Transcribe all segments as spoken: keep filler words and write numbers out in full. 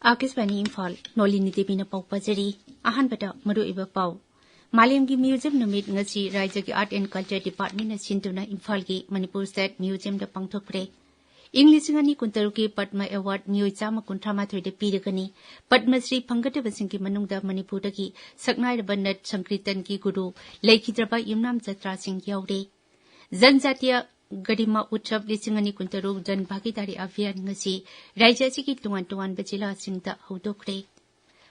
ꯑꯥꯀꯥꯁꯕꯥꯅꯤ ꯏꯝꯐꯥꯜ, ꯅꯣꯂꯤꯅꯤ ꯗꯦꯕꯤꯅ ꯄꯥꯎ ꯄꯥꯖꯔꯤ꯫ ꯑꯍꯥꯟꯕꯗ ꯃꯔꯨꯑꯣꯏꯕ ꯄꯥꯎ꯫ ꯃꯥꯂꯦꯝꯒꯤ ꯃ꯭ꯌꯨꯖꯤꯌꯝ ꯅꯨꯃꯤꯠ ꯉꯁꯤ ꯔꯥꯖ꯭ꯌꯒꯤ Art and Culture Departmentꯅ ꯁꯤꯟꯗꯨꯅ ꯏꯝꯐꯥꯜꯒꯤ ꯃꯅꯤꯄꯨꯔ State Museumꯗ ꯄꯥꯡꯊꯣꯛꯈ꯭ꯔꯦ꯫ ꯏꯪ ꯂꯤꯁꯤꯡ ꯑꯅꯤ ꯀꯨꯟꯇꯔꯨꯛꯀꯤ ꯄꯗꯃ Award ꯃꯤꯑꯣꯏ ꯆꯥꯝꯃ ꯀꯨꯟꯊ꯭ꯔꯥ ꯃꯥꯊꯣꯏꯗ ꯄꯤꯔꯒꯅꯤ꯫ ꯄꯗꯃ ꯁ꯭ꯔꯤ ꯐꯪꯒꯗꯕꯁꯤꯡꯒꯤ ꯃꯅꯨꯡꯗ ꯃꯅꯤꯄꯨꯔꯗꯒꯤ ꯁꯛꯅꯥꯏꯔꯕ ꯅꯠ ꯁꯪꯀ꯭ꯔꯤꯇꯟꯒꯤ ꯒꯨꯔꯨ ꯂꯩꯈꯤꯗ꯭ꯔꯕ ꯌꯨꯝꯅꯥꯝ ꯖꯇ꯭ꯔꯥꯁꯤꯡ ꯌꯥꯎꯔꯦ꯫ ꯖꯟꯖꯥꯇꯤꯌ ꯒꯔꯤꯃꯥ ꯎꯠꯁꯕ ꯂꯤꯁꯤꯡ ꯑꯅꯤ ꯀꯨꯟꯇꯔꯨꯛ ꯖꯟ ꯚꯥꯒꯤꯗꯥꯔꯤ ꯑꯚꯤꯌꯥꯟ ꯉꯁꯤ ꯔꯥꯖ꯭ꯌ ꯑꯁꯤꯒꯤ ꯇꯣꯉꯥꯟ ꯇꯣꯉꯥꯟꯕ ꯖꯤꯂꯥꯁꯤꯡꯗ ꯍꯧꯗꯣꯛꯈ꯭ꯔꯦ꯫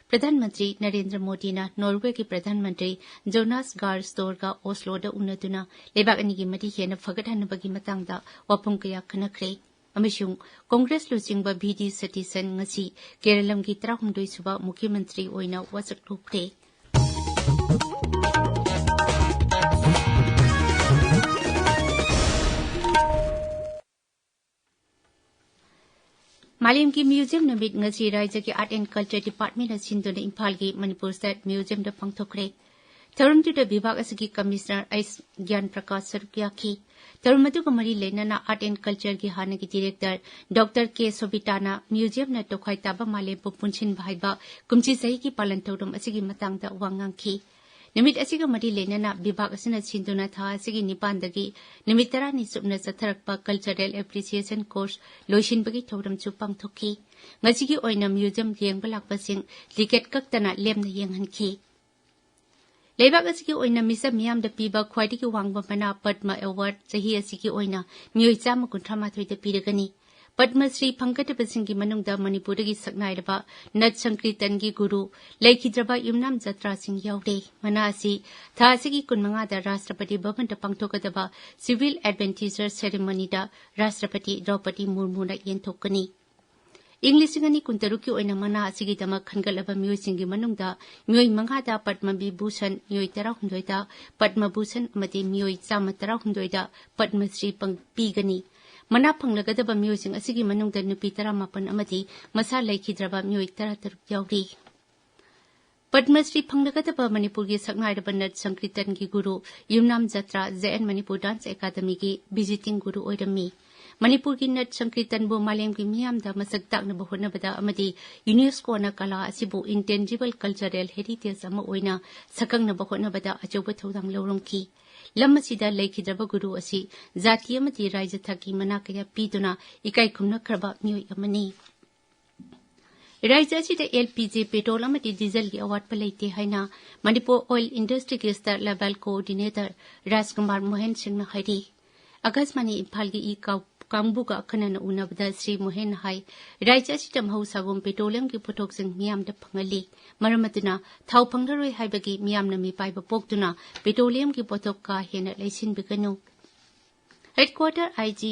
ꯄ꯭ꯔꯙꯥꯟ ꯃꯟꯇ꯭ꯔꯤ ꯅꯔꯦꯟꯗ꯭ꯔ ꯃꯣꯗꯤꯅ ꯅꯣꯔꯋꯦꯒꯤ ꯄ꯭ꯔꯙꯥꯟ ꯃꯟꯇ꯭ꯔꯤ ꯖꯣꯅꯥꯁ ꯒꯥꯔ ꯁ꯭ꯇꯣꯔꯒ ꯑꯣꯁꯂꯣꯗ ꯎꯅꯗꯨꯅ ꯂꯩꯕꯥꯛ ꯑꯅꯤꯒꯤ ꯃꯔꯤ ꯍꯦꯟꯅ ꯐꯒꯠꯍꯟꯅꯕꯒꯤ ꯃꯇꯥꯡꯗ ꯋꯥꯐꯝ ꯀꯌꯥ ꯈꯟꯅꯈ꯭ꯔꯦ꯫ ꯑꯃꯁꯨꯡ ꯀꯣꯡꯒ꯭ꯔꯦꯁ ꯂꯨꯆꯤꯡꯕ ꯚꯤ ꯗꯤ ꯁꯇꯤꯁꯟ ꯉꯁꯤ ꯀꯦꯔꯂꯝꯒꯤ ꯇꯔꯥꯍꯨꯝꯗꯣꯏ ꯁꯨꯕ ꯃꯨꯈ꯭ꯌ ꯃꯟꯇ꯭ꯔꯤ ꯑꯣꯏꯅ ꯋꯥꯁꯛ ꯂꯧꯈ꯭ꯔꯦ꯫ ꯃꯥꯂꯦꯝꯒꯤ ꯃ꯭ꯌꯨꯖꯤꯌꯝ ꯅꯨꯃꯤꯠ ꯉꯁꯤ ꯔꯥꯖ꯭ꯌꯒꯤ Art and Culture Departmentꯅ ꯁꯤꯟꯗꯨꯅ ꯏꯝꯐꯥꯜꯒꯤ ꯃꯅꯤꯄꯨꯔ State Museumꯗ ꯄꯥꯡꯊꯣꯛꯈ꯭ꯔꯦ꯫ ꯊꯧꯔꯝꯗꯨꯗ ꯚꯤꯚꯥꯒ ꯑꯁꯤꯒꯤ Commissioner ꯑꯩꯆ ꯒ꯭ꯌꯥꯟ ꯄ꯭ꯔꯀꯥꯁ ꯁꯔꯨꯛ ꯌꯥꯈꯤ꯫ ꯊꯧꯔꯝ ꯑꯗꯨꯒ ꯃꯔꯤ ꯂꯩꯅꯅ Art and Cultureꯒꯤ ꯍꯥꯟꯅꯒꯤ Director ꯗꯣꯛꯇꯔ ꯀꯦ ꯁꯣꯕꯤꯇꯥꯅ ꯃ꯭ꯌꯨꯖꯤꯌꯝꯅ ꯇꯣꯈꯥꯏ ꯇꯥꯕ ꯃꯥꯂꯦꯝꯕꯨ ꯄꯨꯟꯁꯤꯟꯕ ꯍꯥꯏꯕ ꯀꯨꯝꯁꯤ ꯆꯍꯤꯒꯤ ꯄꯥꯂꯟ ꯊꯧꯔꯝ ꯑꯁꯤꯒꯤ ꯃꯇꯥꯡꯗ ꯋꯥ ꯉꯥꯡꯈꯤ꯫ ꯅꯨꯃꯤꯠ ꯑꯁꯤꯒ ꯃꯔꯤ ꯂꯩꯅꯅ ꯚꯤꯚꯥꯒ ꯑꯁꯤꯅ ꯁꯤꯟꯗꯨꯅ ꯊꯥ ꯑꯁꯤꯒꯤ ꯅꯤꯄꯥꯟꯗꯒꯤ ꯅꯨꯃꯤꯠ ꯇꯔꯥꯅꯤ ꯆꯨꯞꯅ ꯆꯠꯊꯔꯛꯄ Cultural Appreciation Course ꯂꯣꯏꯁꯤꯟꯕꯒꯤ ꯊꯧꯔꯝꯁꯨ ꯄꯥꯡꯊꯣꯛꯈꯤ꯫ ꯉꯁꯤꯒꯤ ꯑꯣꯏꯅ ꯃ꯭ꯌꯨꯖꯤꯌꯝ ꯌꯦꯡꯕ ꯂꯥꯛꯄꯁꯤꯡ ꯇꯤꯀꯦꯠ ꯀꯛꯇꯅ ꯂꯦꯝꯅ ꯌꯦꯡꯍꯟꯈꯤ꯫ ꯂꯩꯕꯥꯛ ꯑꯁꯤꯒꯤ ꯑꯣꯏꯅ ꯃꯤꯆꯝ ꯃꯤꯌꯥꯝꯗ ꯄꯤꯕ ꯈ꯭ꯋꯥꯏꯗꯒꯤ ꯋꯥꯡꯕ ꯃꯅꯥ ꯄꯗꯃ Award ꯆꯍꯤ ꯑꯁꯤꯒꯤ ꯑꯣꯏꯅ ꯃꯤꯑꯣꯏ ꯆꯥꯝꯃ ꯀꯨꯟꯊ꯭ꯔꯥ ꯃꯥꯊꯣꯏꯗ ꯄꯤꯔꯒꯅꯤ꯫ ꯄꯗꯃ ꯁ꯭ꯔꯤ ꯐꯪꯒꯗꯕꯁꯤꯡꯒꯤ ꯃꯅꯨꯡꯗ ꯃꯅꯤꯄꯨꯔꯗꯒꯤ ꯁꯛꯅꯥꯏꯔꯕ ꯅꯠ ꯁꯪꯀ꯭ꯔꯤꯇꯟꯒꯤ ꯒꯨꯔꯨ ꯂꯩꯈꯤꯗ꯭ꯔꯕ ꯌꯨꯝꯅꯥꯝ ꯖꯇ꯭ꯔꯥꯁꯤꯡ ꯌꯥꯎꯔꯦ꯫ ꯃꯅꯥ ꯑꯁꯤ ꯊꯥ ꯑꯁꯤꯒꯤ ꯀꯨꯟꯃꯉꯥꯗ ꯔꯥꯁꯇ꯭ꯔꯄꯇꯤ ꯚꯕꯟꯗ ꯄꯥꯡꯊꯣꯛꯀꯗꯕ Civil Adventure Ceremonyꯗ ꯔꯥꯁꯇ꯭ꯔꯄꯇꯤ ꯗ꯭ꯔꯧꯄꯗꯤ ꯃꯨꯔꯃꯨꯅ ꯌꯦꯟꯊꯣꯛꯀꯅꯤ꯫ ꯏꯪ ꯂꯤꯁꯤꯡ ꯑꯅꯤ ꯀꯨꯟꯇꯔꯨꯛꯀꯤ ꯑꯣꯏꯅ ꯃꯅꯥ ꯑꯁꯤꯒꯤꯗꯃꯛ ꯈꯟꯒꯠꯂꯕ ꯃꯤꯑꯣꯏꯁꯤꯡꯒꯤ ꯃꯅꯨꯡꯗ ꯃꯤꯑꯣꯏ ꯃꯉꯥꯗ ꯄꯗꯃ ꯚꯤꯚꯨꯁꯟ, ꯃꯤꯑꯣꯏ ꯇꯔꯥꯍꯨꯝꯗꯣꯏꯗ ꯄꯗꯃ ꯚꯨꯁꯟ ꯑꯃꯗꯤ ꯃꯤꯑꯣꯏ ꯆꯥꯝꯃ ꯇꯔꯥꯍꯨꯝꯗꯣꯏꯗ ꯄꯗꯃ ꯁ꯭ꯔꯤ ꯄꯪ-, ꯄꯤꯒꯅꯤ꯫ ꯃꯅꯥ ꯐꯪꯂꯒꯗꯕ ꯃꯤꯑꯣꯏꯁꯤꯡ ꯑꯁꯤꯒꯤ ꯃꯅꯨꯡꯗ ꯅꯨꯄꯤ ꯇꯔꯥꯃꯥꯄꯟ ꯑꯃꯗꯤ ꯃꯁꯥ ꯂꯩꯈꯤꯗ꯭ꯔꯕ ꯃꯤꯑꯣꯏ ꯇꯔꯥꯇꯔꯨꯛ ꯌꯥꯎꯔꯤ꯫ ꯄꯗꯃ ꯁ꯭ꯔꯤ ꯐꯪꯂꯒꯗꯕ ꯃꯅꯤꯄꯨꯔꯒꯤ ꯁꯛꯅꯥꯏꯔꯕ ꯅꯠ ꯁꯪꯀ꯭ꯔꯤꯇꯟꯒꯤ guru Yumnam Jatra J N Manipur Dance Academyꯒꯤ visiting ꯒꯨꯔꯨ ꯑꯣꯏꯔꯝꯃꯤ꯫ ꯃꯅꯤꯄꯨꯔꯒꯤ ꯅꯠ ꯁꯪꯀꯤꯔꯇꯟꯕꯨ ꯃꯥꯂꯦꯝꯒꯤ ꯃꯤꯌꯥꯝꯗ ꯃꯁꯛ ꯇꯥꯛꯅꯕ ꯍꯣꯠꯅꯕꯗ ꯑꯃꯗꯤ ꯌꯨꯅꯦꯁꯀꯣꯅ ꯀꯂꯥ ꯑꯁꯤꯕꯨ intangible cultural heritage ꯑꯃ ꯑꯣꯏꯅ ꯁꯛꯈꯪꯅꯕ ꯍꯣꯠꯅꯕꯗ ꯑꯆꯧꯕ ꯊꯧꯗꯥꯡ ꯂꯧꯔꯝꯈꯤ꯫ ꯂꯝ ꯑꯁꯤꯗ ꯂꯩꯈꯤꯗ꯭ꯔꯕ ꯒꯨꯔꯨ ꯑꯁꯤ ꯖꯥꯇꯤ ꯑꯃꯗꯤ ꯔꯥꯏꯖ ꯊꯥꯛꯀꯤ ꯃꯅꯥ ꯀꯌꯥ ꯄꯤꯗꯨꯅ ꯏꯀꯥꯏ ꯈꯨꯝꯅꯈ꯭ꯔꯕ ꯃꯤꯑꯣꯏ ꯑꯃꯅꯤ꯫ ꯔꯥꯏꯖ ꯑꯁꯤꯗ LPG, ꯄꯦꯇ꯭ꯔꯣꯜ ꯑꯃꯗꯤ ꯗꯤꯖꯜꯒꯤ ꯑꯋꯥꯠꯄ ꯂꯩꯇꯦ ꯍꯥꯏꯅ ꯃꯅꯤꯄꯨꯔ ꯑꯣꯏꯜ ꯏꯟꯗꯁꯇ꯭ꯔꯤꯒꯤ state level coordinator Rajkumar Mohan ꯁꯤꯡꯅ ꯍꯥꯏꯔꯤ꯫ ꯑꯀꯥꯁꯕꯥꯅꯤ ꯏꯝꯐꯥꯜꯒꯤ ꯏ ꯀꯥꯎ-, ꯀꯥꯡꯕꯨꯒ ꯑꯈꯟꯅꯅ ꯎꯅꯕꯗ ꯁ꯭ꯔꯤ ꯃꯣꯍꯦꯟꯅ ꯍꯥꯏ, ꯔꯥꯏꯖ ꯑꯁꯤꯗ ꯃꯍꯧꯁꯥꯒꯨꯝ ꯄꯦꯇ꯭ꯔꯣꯂꯤꯌꯝꯒꯤ ꯄꯣꯠꯊꯣꯛꯁꯤꯡ ꯃꯤꯌꯥꯝꯗ ꯐꯪꯍꯜꯂꯤ꯫ ꯃꯔꯝ ꯑꯗꯨꯅ ꯊꯥꯎ ꯐꯪꯂꯔꯣꯏ ꯍꯥꯏꯕꯒꯤ ꯃꯤꯌꯥꯝꯅ ꯃꯤꯄꯥꯏꯕ ꯄꯣꯛꯇꯨꯅ ꯄꯦꯇ꯭ꯔꯣꯂꯤꯌꯝꯒꯤ ꯄꯣꯠꯊꯣꯛ ꯀꯥ ꯍꯦꯟꯅ ꯂꯩꯁꯤꯟꯕꯤꯒꯅꯨ꯫ Headquarter IG,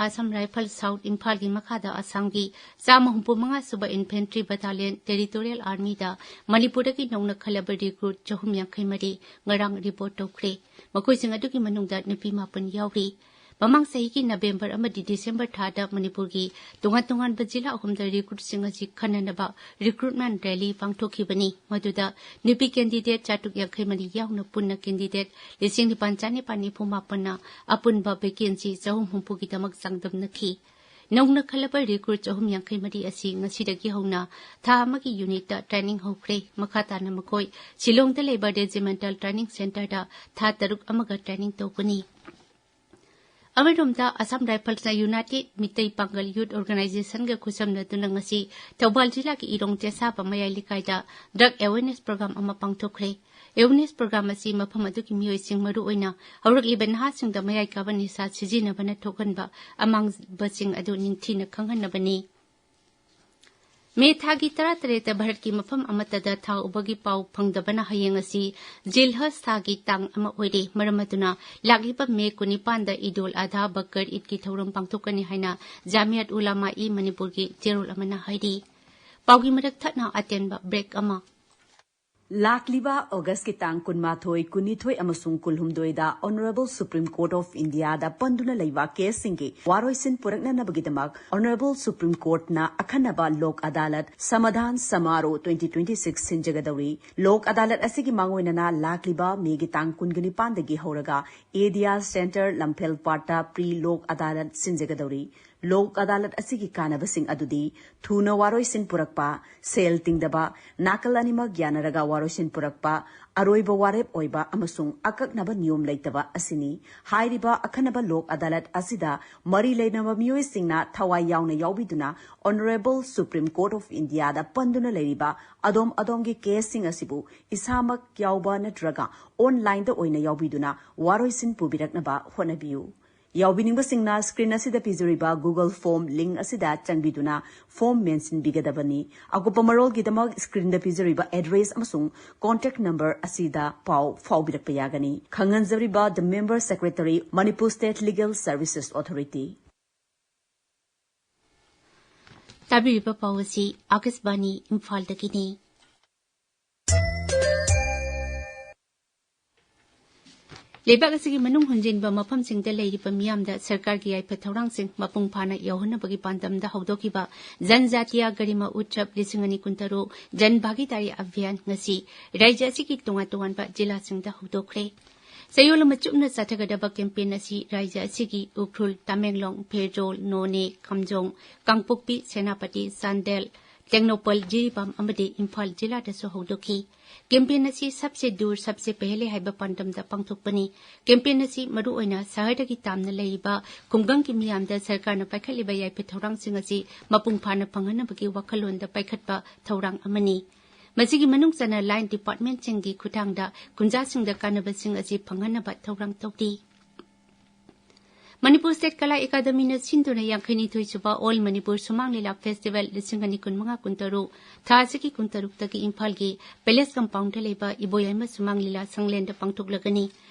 Assam rifle south ꯏꯝꯐꯥꯜꯒꯤ ꯃꯈꯥꯗ ꯑꯁꯥꯝꯒꯤ ꯆꯥꯝꯃ ꯍꯨꯝꯐꯨ ꯃꯉꯥ ꯁꯨꯕ ꯏꯟꯐꯦꯟꯇ꯭ꯔꯤ ꯕꯠꯇꯥꯂꯤꯌꯟ ꯇꯦꯔꯤꯇꯣꯔꯤꯌꯦꯜ ꯑꯥꯔꯃꯤꯗ ꯃꯅꯤꯄꯨꯔꯗꯒꯤ ꯅꯧꯅ ꯈꯜꯂꯕ ꯔꯤꯀ꯭ꯔꯨꯠ ꯆꯍꯨꯝ ꯌꯥꯡꯈꯩ ꯃꯔꯤ ꯉꯔꯥꯡ ꯔꯤꯄꯣꯔꯠ ꯇꯧꯈ꯭ꯔꯦ꯫ ꯃꯈꯣꯏꯁꯤꯡ ꯑꯗꯨꯒꯤ ꯃꯅꯨꯡꯗ ꯅꯨꯄꯤ ꯃꯥꯄꯟ ꯌꯥꯎꯔꯤ꯫ ꯃꯃꯥꯡ ꯆꯍꯤꯒꯤ ꯅꯕꯦꯝꯕꯔ ꯑꯃꯗꯤ ꯗꯤꯁꯦꯝꯕꯔ ꯊꯥꯗ ꯃꯅꯤꯄꯨꯔꯒꯤ ꯇꯣꯉꯥꯟ ꯇꯣꯉꯥꯟꯕ ꯖꯤꯂꯥ ꯑꯍꯨꯝꯗ ꯔꯤꯀ꯭ꯔꯨꯠꯁꯤꯡ ꯑꯁꯤ ꯈꯟꯅꯅꯕ ꯔꯤꯀ꯭ꯔꯨꯠꯃꯦꯟ ꯔꯦꯂꯤ ꯄꯥꯡꯊꯣꯛꯈꯤꯕꯅꯤ꯫ ꯃꯗꯨꯗ ꯅꯨꯄꯤ ꯀꯦꯟꯗꯤꯗꯦꯠ ꯆꯥꯇ꯭ꯔꯨꯛ ꯌꯥꯡꯈꯩ ꯃꯔꯤ ꯌꯥꯎꯅ ꯄꯨꯟꯅ ꯀꯦꯟꯗꯤꯗꯦꯠ ꯂꯤꯁꯤꯡ ꯅꯤꯄꯥꯟ ꯆꯥꯅꯤꯄꯥꯟ ꯅꯤꯐꯨ ꯃꯥꯄꯟꯅ ꯑꯄꯨꯟꯕ ꯚꯦꯀꯦꯟꯁꯤ ꯆꯍꯨꯝ ꯍꯨꯝꯐꯨꯒꯤꯗꯃꯛ ꯆꯥꯡꯗꯝꯅꯈꯤ꯫ ꯅꯧꯅ ꯈꯜꯂꯕ ꯔꯤꯀ꯭ꯔꯨꯠ ꯆꯍꯨꯝ ꯌꯥꯡꯈꯩ ꯃꯔꯤ ꯑꯁꯤ ꯉꯁꯤꯗꯒꯤ ꯍꯧꯅ ꯊꯥ ꯑꯃꯒꯤ ꯌꯨꯅꯤꯠꯇ ꯇ꯭ꯔꯦꯅꯤꯡ ꯍꯧꯈ꯭ꯔꯦ꯫ ꯃꯈꯥ ꯇꯥꯅ ꯃꯈꯣꯏ ꯁꯤꯂꯣꯡꯗ ꯂꯩꯕ ꯔꯦꯖꯤꯃꯦꯟꯇꯦꯜ ꯇ꯭ꯔꯦꯅꯤꯡ ꯁꯦꯟꯇꯔꯗ ꯊꯥ ꯇꯔꯨꯛ ꯑꯃꯒ ꯇ꯭ꯔꯦꯅꯤꯡ ꯇꯧꯒꯅꯤ꯫ ꯑꯃꯔꯣꯝꯗ, ꯑꯁꯥꯝ ꯔꯥꯏꯐꯜꯁꯅ ꯌꯨꯅꯥꯏꯇꯦꯗ ꯃꯤꯇꯩ ꯄꯥꯡꯒꯜ ꯌꯨꯠ ꯑꯣꯔꯒꯅꯥꯏꯖꯦꯁꯟꯒ ꯈꯨꯠꯁꯝꯅꯗꯨꯅ ꯉꯁꯤ ꯊꯧꯕꯥꯜ ꯖꯤꯂꯥꯒꯤ ꯏꯔꯣꯡ ꯆꯦꯁꯥꯕ ꯃꯌꯥꯏ ꯂꯩꯀꯥꯏꯗ ꯗ꯭ꯔꯒ ꯑꯦꯋꯦꯔꯅꯦꯁ ꯄ꯭ꯔꯣꯒ꯭ꯔꯥꯝ ꯑꯃ ꯄꯥꯡꯊꯣꯛꯈ꯭ꯔꯦ꯫ ꯑꯦꯋꯦꯔꯅꯦꯁ ꯄ꯭ꯔꯣꯒ꯭ꯔꯥꯝ ꯑꯁꯤ ꯃꯐꯝ ꯑꯗꯨꯒꯤ ꯃꯤꯑꯣꯏꯁꯤꯡ, ꯃꯔꯨꯑꯣꯏꯅ ꯍꯧꯔꯛꯂꯤꯕ ꯅꯍꯥꯁꯤꯡꯗ ꯃꯌꯥꯏ ꯀꯥꯕ ꯅꯤꯁꯥ ꯁꯤꯖꯤꯟꯅꯕꯅ ꯊꯣꯛꯍꯟꯕ ꯑꯃꯥꯡꯕꯁꯤꯡ ꯑꯗꯨ ꯅꯤꯡꯊꯤꯅ ꯈꯪꯍꯟꯅꯕꯅꯤ꯫ ꯃꯦ ꯊꯥꯒꯤ ꯇꯔꯥꯇꯔꯦꯠꯇ ꯚꯥꯔꯠꯀꯤ ꯃꯐꯝ ꯑꯃꯠꯇꯗ ꯊꯥ ꯎꯕꯒꯤ ꯄꯥꯎ ꯐꯪꯗꯕꯅ ꯍꯌꯦꯡ ꯑꯁꯤ ꯖꯤꯜꯍꯖ ꯊꯥꯒꯤ ꯇꯥꯡ ꯑꯃ ꯑꯣꯏꯔꯦ꯫ ꯃꯔꯝ ꯑꯗꯨꯅ ꯂꯥꯛꯂꯤꯕ ꯃꯦ ꯀꯨꯟꯅꯤꯄꯥꯟꯗ ꯏꯗꯨꯜ ꯑꯙꯥ ꯕꯀꯔ ꯏꯗꯀꯤ ꯊꯧꯔꯝ ꯄꯥꯡꯊꯣꯛꯀꯅꯤ ꯍꯥꯏꯅ ꯖꯥꯃꯤꯌꯠ ꯎꯂꯥꯃꯥ ꯏ ꯃꯅꯤꯄꯨꯔꯒꯤ ꯆꯦꯔꯣꯜ ꯑꯃꯅ ꯍꯥꯏꯔꯤ꯫ ꯄꯥꯎꯒꯤ ꯃꯔꯛ ꯊꯠꯅ ꯑꯇꯦꯟꯕ ꯕ꯭ꯔꯦꯛ ꯑꯃ꯫ ꯂꯥꯛꯂꯤꯕ ꯑꯣꯒꯁꯀꯤ ꯇꯥꯡ ꯀꯨꯟꯃꯥꯊꯣꯏ, ꯀꯨꯟꯅꯤꯊꯣꯏ ꯑꯃꯁꯨꯡ ꯀꯨꯟꯍꯨꯝꯗꯣꯏꯗ Honourable Supreme Court of Indiaꯗ ꯄꯟꯗꯨꯅ ꯂꯩꯕ caseꯁꯤꯡꯒꯤ ꯋꯥꯔꯣꯏꯁꯤꯟ ꯄꯨꯔꯛꯅꯅꯕꯒꯤꯗꯃꯛ Honourable Supreme Courtꯅ ꯑꯈꯟꯅꯕ ꯂꯣꯛ ꯑꯗꯥꯂꯠ ꯁꯃꯥꯙꯥꯟ ꯁꯃꯥꯔꯣ twenty twenty-six ꯁꯤꯟꯖꯒꯗꯧꯔꯤ꯫ ꯂꯣꯛ ꯑꯗꯥꯂꯠ ꯑꯁꯤꯒꯤ ꯃꯥꯡꯑꯣꯏꯅꯅ ꯂꯥꯛꯂꯤꯕ ꯃꯦꯒꯤ ꯇꯥꯡ ꯀꯨꯟꯒ ꯅꯤꯄꯥꯟꯗꯒꯤ ꯍꯧꯔꯒ ADR Centre ꯂꯝꯐꯦꯜ ꯄꯥꯠꯇ pre ꯂꯣꯛ ꯑꯗꯥꯂꯠ ꯁꯤꯟꯖꯒꯗꯧꯔꯤ꯫ ꯂꯣꯛ ꯑꯗꯥꯂꯠ ꯑꯁꯤꯒꯤ ꯀꯥꯟꯅꯕꯁꯤꯡ ꯑꯗꯨꯗꯤ ꯊꯨꯅ ꯋꯥꯔꯣꯏꯁꯤꯟ ꯄꯨꯔꯛꯄ, ꯁꯦꯜ ꯇꯤꯡꯗꯕ, ꯅꯥꯀꯜ ꯑꯅꯤꯃꯛ ꯌꯥꯅꯔꯒ ꯋꯥꯔꯣꯏꯁꯤꯟ ꯄꯨꯔꯛꯄ, ꯑꯔꯣꯏꯕ ꯋꯥꯔꯦꯞ ꯑꯣꯏꯕ ꯑꯃꯁꯨꯡ ꯑꯀꯛꯅꯕ ꯅꯤꯌꯣꯝ ꯂꯩꯇꯕ ꯑꯁꯤꯅꯤ꯫ ꯍꯥꯏꯔꯤꯕ ꯑꯈꯟꯅꯕ ꯂꯣꯛ ꯑꯗꯥꯂꯠ ꯑꯁꯤꯗ ꯃꯔꯤ ꯂꯩꯅꯕ ꯃꯤꯑꯣꯏꯁꯤꯡꯅ ꯊꯋꯥꯏ ꯌꯥꯎꯅ ꯌꯥꯎꯕꯤꯗꯨꯅ Honourable Supreme Court of Indiaꯗ ꯄꯟꯗꯨꯅ ꯂꯩꯔꯤꯕ ꯑꯗꯣꯝ ꯑꯗꯣꯝꯒꯤ caseꯁꯤꯡ ꯑꯁꯤꯕꯨ ꯏꯁꯥꯃꯛ ꯌꯥꯎꯕ ꯅꯠꯇ꯭ꯔꯒ onlineꯗ ꯑꯣꯏꯅ ꯌꯥꯎꯕꯤꯗꯨꯅ ꯋꯥꯔꯣꯏꯁꯤꯟ ꯄꯨꯕꯤꯔꯛꯅꯕ ꯍꯣꯠꯅꯕꯤꯌꯨ꯫ ꯌꯥꯎꯕꯤꯅꯤꯡꯕꯁꯤꯡꯅ screen ꯑꯁꯤꯗ ꯄꯤꯖꯔꯤꯕ Google form link ꯑꯁꯤꯗ ꯆꯪꯕꯤꯗꯨꯅ form ꯃꯦꯟꯁꯤꯟꯕꯤꯒꯗꯕꯅꯤ꯫ ꯑꯀꯨꯞꯄ ꯃꯔꯣꯜꯒꯤꯗꯃꯛ screenꯗ ꯄꯤꯖꯔꯤꯕ address ꯑꯃꯁꯨꯡ contact number ꯑꯁꯤꯗ ꯄꯥꯎ ꯐꯥꯎꯕꯤꯔꯛꯄ ꯌꯥꯒꯅꯤ꯫ ꯈꯪꯍꯟꯖꯔꯤꯕ The Member Secretary, Manipur State Legal Services Authority꯫ ꯇꯥꯕꯤꯔꯤꯕ ꯄꯥꯎ ꯑꯁꯤ ꯑꯥꯀꯥꯁꯕꯥꯅꯤ ꯏꯝꯐꯥꯜꯗꯒꯤꯅꯤ꯫ ꯂꯩꯕꯥꯛ ꯑꯁꯤꯒꯤ ꯃꯅꯨꯡ ꯍꯨꯟꯖꯤꯟꯕ ꯃꯐꯝꯁꯤꯡꯗ ꯂꯩꯔꯤꯕ ꯃꯤꯌꯥꯝꯗ ꯁꯔꯀꯥꯔꯒꯤ ꯌꯥꯏꯐ ꯊꯧꯔꯥꯡꯁꯤꯡ ꯃꯄꯨꯡ ꯐꯥꯅ ꯌꯧꯍꯟꯅꯕꯒꯤ ꯄꯥꯟꯗꯝꯗ ꯍꯧꯗꯣꯛꯈꯤꯕ ꯖꯟꯖꯥꯇꯤꯌꯥ ꯒꯔꯤꯃꯥ ꯎꯠꯁꯕ ꯂꯤꯁꯤꯡ ꯑꯅꯤ ꯀꯨꯟꯇꯔꯨꯛ ꯖꯟ ꯚꯥꯒꯤꯗꯥꯔꯤ ꯑꯚꯤꯌꯥꯟ ꯉꯁꯤ ꯔꯥꯖ꯭ꯌ ꯑꯁꯤꯒꯤ ꯇꯣꯉꯥꯟ ꯇꯣꯉꯥꯟꯕ ꯖꯤꯂꯥꯁꯤꯡꯗ ꯍꯧꯗꯣꯛꯈ꯭ꯔꯦ꯫ ꯆꯌꯣꯜ ꯑꯃ ꯆꯨꯞꯅ ꯆꯠꯊꯒꯗꯕ campaign ꯑꯁꯤ ꯔꯥꯖ꯭ꯌ ꯑꯁꯤꯒꯤ ꯎꯈ꯭ꯔꯨꯜ, ꯇꯃꯦꯡꯂꯣꯡ, ꯐꯦꯔꯖꯣꯜ, ꯅꯣꯅꯦ, ꯈꯥꯝꯖꯣꯡ, ꯀꯥꯡꯄꯣꯛꯄꯤ, ꯁꯦꯅꯥꯄꯇꯤ, ꯆꯥꯟꯗꯦꯜ, ꯇꯦꯡꯅꯧꯄꯜ, ꯖꯤꯔꯤꯕꯥꯝ ꯑꯃꯗꯤ ꯏꯝꯐꯥꯜ ꯖꯤꯂꯥꯗꯁꯨ ꯍꯧꯗꯣꯛꯈꯤ꯫ Campaign ꯑꯁꯤ ꯁꯕꯁꯦ ꯗꯨꯔ ꯁꯕꯁꯦ ꯄꯦꯍꯂꯦ ꯍꯥꯏꯕ ꯄꯥꯟꯗꯝꯗ ꯄꯥꯡꯊꯣꯛꯄꯅꯤ꯫ Campaign ꯑꯁꯤ ꯃꯔꯨꯑꯣꯏꯅ ꯁꯍꯔꯗꯒꯤ ꯇꯥꯝꯅ ꯂꯩꯔꯤꯕ ꯈꯨꯡꯒꯪꯒꯤ ꯃꯤꯌꯥꯝꯗ ꯁꯔꯀꯥꯔꯅ ꯄꯥꯏꯈꯠꯂꯤꯕ ꯌꯥꯏꯐ ꯊꯧꯔꯥꯡꯁꯤꯡ ꯑꯁꯤ ꯃꯄꯨꯡ ꯐꯥꯅ ꯐꯪꯍꯟꯅꯕꯒꯤ ꯋꯥꯈꯜꯂꯣꯟꯗ ꯄꯥꯏꯈꯠꯄ ꯊꯧꯔꯥꯡ ꯑꯃꯅꯤ꯫ ꯃꯁꯤꯒꯤ ꯃꯅꯨꯡ ꯆꯟꯅ line departmentꯁꯤꯡꯒꯤ ꯈꯨꯠꯊꯥꯡꯗ ꯈꯨꯟꯖꯥꯁꯤꯡꯗ ꯀꯥꯟꯅꯕꯁꯤꯡ ꯑꯁꯤ ꯐꯪꯍꯟꯅꯕ ꯊꯧꯔꯥꯡ ꯇꯧꯔꯤ꯫ ꯃꯅꯤꯄꯨꯔ ꯁ꯭ꯇꯦꯠ ꯀꯂꯥ ꯑꯦꯀꯥꯗꯃꯤꯅ ꯁꯤꯟꯗꯨꯅ ꯌꯥꯡꯈꯩꯅꯤꯊꯣꯏ ꯁꯨꯕ All Manipur ꯁꯨꯃꯥꯡ ꯂꯤꯂꯥ Festival ꯂꯤꯁꯤꯡ ꯑꯅꯤ ꯀꯨꯟꯃꯉꯥ ꯀꯨꯟꯇꯔꯨꯛ ꯊꯥ ꯑꯁꯤꯒꯤ ꯀꯨꯟꯇꯔꯨꯛꯇꯒꯤ ꯏꯝꯐꯥꯜꯒꯤ Palace Compoundꯗ ꯂꯩꯕ ꯏꯕꯣꯌꯥꯏꯃ ꯁꯨꯃꯥꯡ ꯂꯤꯂꯥ ꯁꯪꯂꯦꯟꯗ ꯄꯥꯡꯊꯣꯛꯂꯒꯅꯤ꯫